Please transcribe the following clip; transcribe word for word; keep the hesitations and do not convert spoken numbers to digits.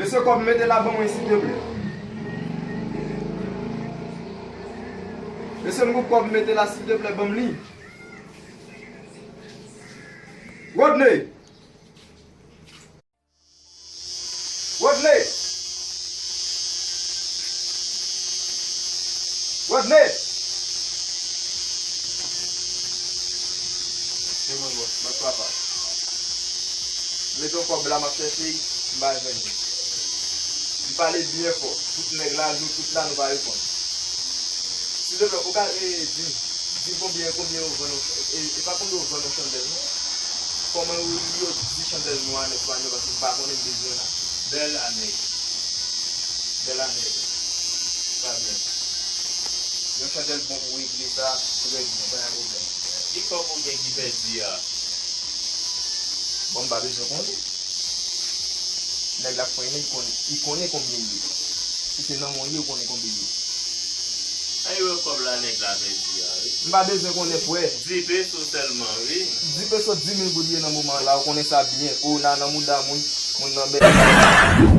Mesye, kòb mete la ban mwen, silteplè. Mesye, m gon kòb mete la, silteplè, ban m li. Rodney! Rodney! Rodney! Se mwen, bòs. Bòs papa. Mete yon kòb la, m ap chèche, m pa jwenn li. M pale byen fò. Tout nèg la, nou tout la, nou pa reponn. Silteplè, ou ka, e, di m, di m konbyen, konbyen yo vann yon, e, e pa konbyen yo vann yon chandèl, non? Kòman yo, yo di chandèl nwa an espanyòl, paske m pa konnen, m bezwen la. Bèl anèg. Bèl anèg. Sa byen. Yon chandèl bon pou regle sa, trè byen, pa gen pwoblèm. Ki kòb ou gen ki pèdi a? Bon, m pa bezwen konnen. Nèg la konnen, li konnen, li konnen konbyen l ye. Si se nan men w li ye, ou konnen konbyen l ye. Anyway, kòb la nèg la pèdi a, wi. M pa bezwen konnen, frè. Di peso sèlman, wi. Di peso, di mil goud li ye nan moman la, ou konnen sa byen. Kowona nan mouda moun, moun nan bèl.